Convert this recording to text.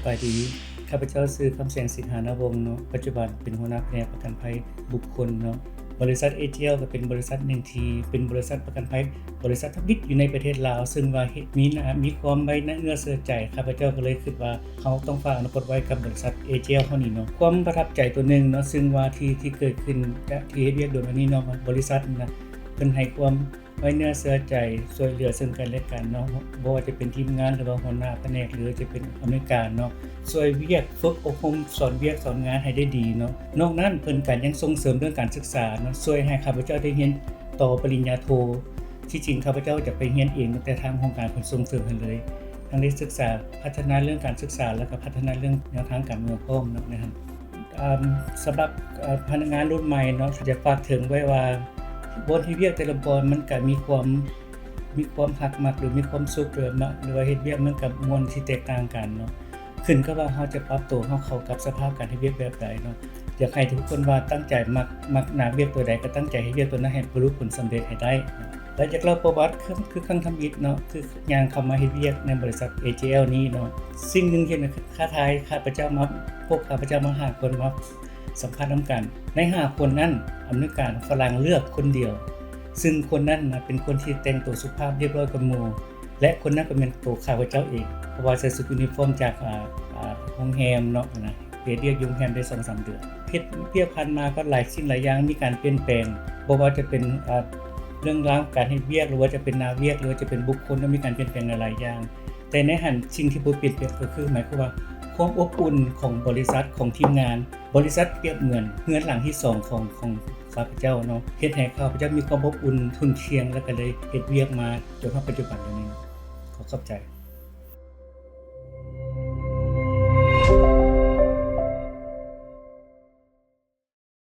ບາຍດີ ຂ້າພະເຈົ້າຊື່ ຄຳແສງ ສິງຫານະວົງ ເນາະ, ປັດຈຸບັນເປັນຫົວໜ້າພະແນກປະກັນໄພບຸກຄົນເນາະ. ບໍລິສັດ ເອ ຈີ ແອລ ກໍເປັນບໍລິສັດໜຶ່ງທີ່ເປັນບໍລິສັດປະກັນໄພ ບໍລິສັດທຳອິດຢູ່ໃນປະເທດລາວ ເຊິ່ງວ່າເຮັດ ມີໜ້າ ມີຄວາມໄວ້ເນື້ອເຊື່ອໃຈ. ຂ້າພະເຈົ້າກໍເລີຍຄິດວ່າ ເຮົາຕ້ອງຝາກອະນາຄົດໄວ້ກັບບໍລິສັດ ເອ ຈີ ແອລ ເຮົານີ້ເນາະ. ຄວາມປະທັບໃຈຕົວໜຶ່ງເນາະ ເຊິ່ງວ່າທີ່ ທີ່ເກີດຂຶ້ນຈາກທີ່ເຮັດວຽກໂດນມານີ້ເນາະ ວ່າບໍລິສັດນະ ເພິ່ນໃຫ້ຄວາມ ໄວ້ເນື້ອເຊື່ອໃຈ ຊ່ວຍເຫຼືອເຊິ່ງກັນແລະກັນເນາະ, ບໍ່ວ່າຈະເປັນທີມງານ ຫຼືວ່າຫົວໜ້າພະແນກ ຫຼືວ່າຈະເປັນອຳນວຍການເນາະ, ຊ່ວຍວຽກ ຝຶກອົບຮົມ ສອນວຽກສອນງານໃຫ້ໄດ້ດີເນາະ. ນອກນັ້ນເພິ່ນກໍຍັງສົ່ງເສີມເລື່ອງການສຶກສາເນາະ, ຊ່ວຍໃຫ້ຂ້າພະເຈົ້າໄດ້ຮຽນຕໍ່ປະລິນຍາໂທ. ທີ່ຈິງຂ້າພະເຈົ້າຈະໄປຮຽນເອງ ແຕ່ທາງໂຄງການເພິ່ນສົ່ງເສີມໃຫ້ເລີຍ, ທັງໄດ້ສຶກສາ ພັດທະນາເລື່ອງການສຶກສາ ແລ້ວກໍພັດທະນາເລື່ອງແນວທາງການເມືອງພ້ອມເນາະ ນະ. ອາ ສຳລັບ ອາ ພະນັກງານລຸ້ນໃໝ່ເນາະ ຢາກຝາກເຖິງໄວ້ວ່າ ບ່ອນເຮັດວຽກແຕ່ລະບ່ອນມັນກະມີຄວາມ ມີຄວາມຮັກມັກ ຫຼື ມີຄວາມສຸກ ຫຼື ມາ ຫຼືວ່າເຮັດວຽກມັນກະມ່ວນທີ່ແຕກຕ່າງກັນເນາະ, ຂຶ້ນກັບວ່າເຮົາຈະປັບໂຕເຮົາເຂົ້າກັບສະພາບການເຮັດວຽກແບບໃດເນາະ. ຢາກໃຫ້ທຸກຄົນວ່າຕັ້ງໃຈມັກ ມັກໜ້າວຽກຕົວໃດກໍຕັ້ງໃຈເຮັດວຽກຕົວນັ້ນໃຫ້ບັນລຸຜົນສຳເລັດໃຫ້ໄດ້. ແລ້ວຢາກເລົ່າປະຫວັດ ຄື ຄືຄັ້ງທຳອິດເນາະ ຄືຍ່າງເຂົ້າມາເຮັດວຽກໃນບໍລິສັດ ເອ ຈີ ແອລ ນີ້ເນາະ, ສິ່ງໜຶ່ງທີ່ທ້າທາຍຂ້າພະເຈົ້າມາ ພວກຂ້າພະເຈົ້າມາຫ້າຄົນມາສຳພາດນຳກັນ. ໃນຫ້າຄົນນັ້ນ ອຳນວຍການຝຣັ່ງເລືອກຄົນດຽວ, ຊຶ່ງຄົນນັ້ນນະເປັນຄົນທີ່ແຕ່ງໂຕສຸພາບລຽບຮ້ອຍກວ່າໝູ່ ແລະ ຄົນນັ້ນກໍແມ່ນໂຕຂ້າພະເຈົ້າເອງ, ເພາະວ່າໃສ່ຊຸດຢູນິຟອມຈາກ ອາ ໂຮງແຮມເນາະ ນະ. ເຮັດວຽກຢູ່ໂຮງແຮມໄດ້ສອງສາມເດືອນ. ເຮັດວຽກຜ່ານມາກໍຫຼາຍສິ່ງຫຼາຍຢ່າງມີການປ່ຽນແປງ, ບໍ່ວ່າຈະເປັນ ອາ ເລື່ອງລາວການເຮັດວຽກ ຫຼືວ່າຈະເປັນໜ້າວຽກ ຫຼືວ່າຈະເປັນບຸກຄົນ ມີການປ່ຽນແປງຫຼາຍໆຢ່າງ. ແຕ່ໃນຫັ້ນ ສິ່ງທີ່ບໍ່ປ່ຽນແປງກໍຄື ໝາຍຄວາມວ່າຄວາມອົບອຸ່ນຂອງບໍລິສັດ ຂອງທີມງານ. ບໍລິສັດປຽບເໝືອນເຮືອນຫຼັງທີສອງຂອງ ຂອງຂ້າພະເຈົ້າເນາະ, ເຮັດໃຫ້ຂ້າພະເຈົ້າມີຄວາມອົບອຸ່ນທຸ່ນທ່ຽງ ແລ້ວກໍເລີຍເຮັດວຽກມາຈົນຮອດປັດຈຸບັນດຽວນີ້. ຂໍຂອບໃຈ.